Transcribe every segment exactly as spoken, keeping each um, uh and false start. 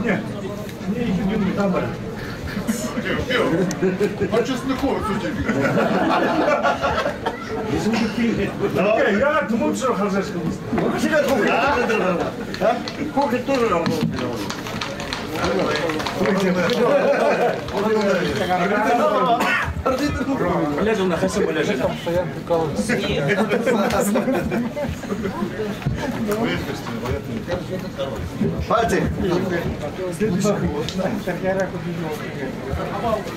Нет, мне их не надо. А чесноковый сутик. Э, я думал, что хозяйский. Кухня тоже работает. Блядь, он нахасил, блядь. Пальцы.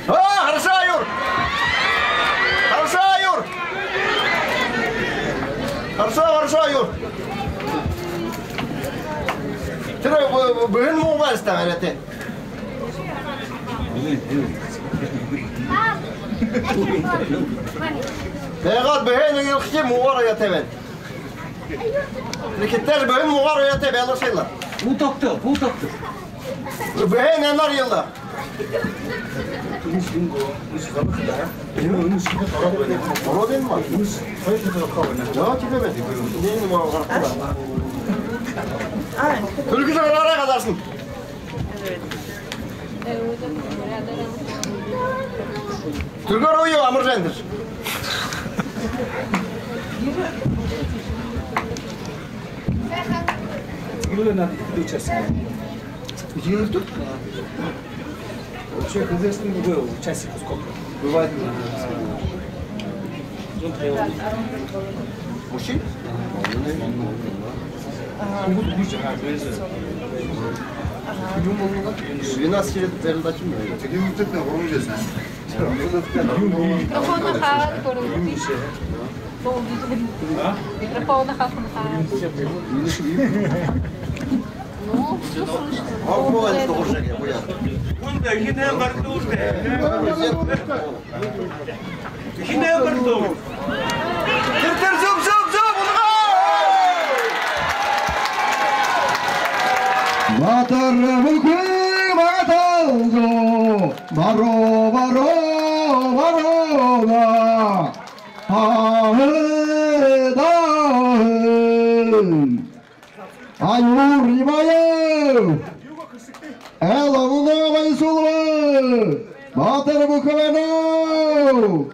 А, хорошо, Юр! Хорошо, Юр! Хорошо, хорошо, Юр! Тэрэ б-, б-, бэһэн муу байһан даа, арай тээ. Тиигээд бэһэн иигэхэ муугаар яатай байна. Тэрэ хитадай бэһэн муугаар яатай байлаа шэлэ. Буу тогтоо, буу тогтоо. Бэһэн энээр ялаа. Ороод юм ба? Яа, тиигээ байна. Нэгэ муу гарахада. Түлхигшэ гараарай газаашань. Түргөөр үе амар жандэр. Юундэ надо участвовать? Юундэ? Вообще, хозяйственный любой участник сколько? Бывает. Мужчин? Двенадцать лет передачи. Микрофон хаа, көрүн. Микрофон хаа. Ну, всё слышно. Микрофон хаа. Хүндэ, хинэ бардуурта. Хинэ бардуу. Тэрэ, тэрэ, зүб, зүб, зүб, үнгэ. Баатар бүхэ магтаалза, бараа, бараа, бараа, да. Аа, да. Аюур Нимаев. Эл Амунова Исулова. Баатар бүхэ байна.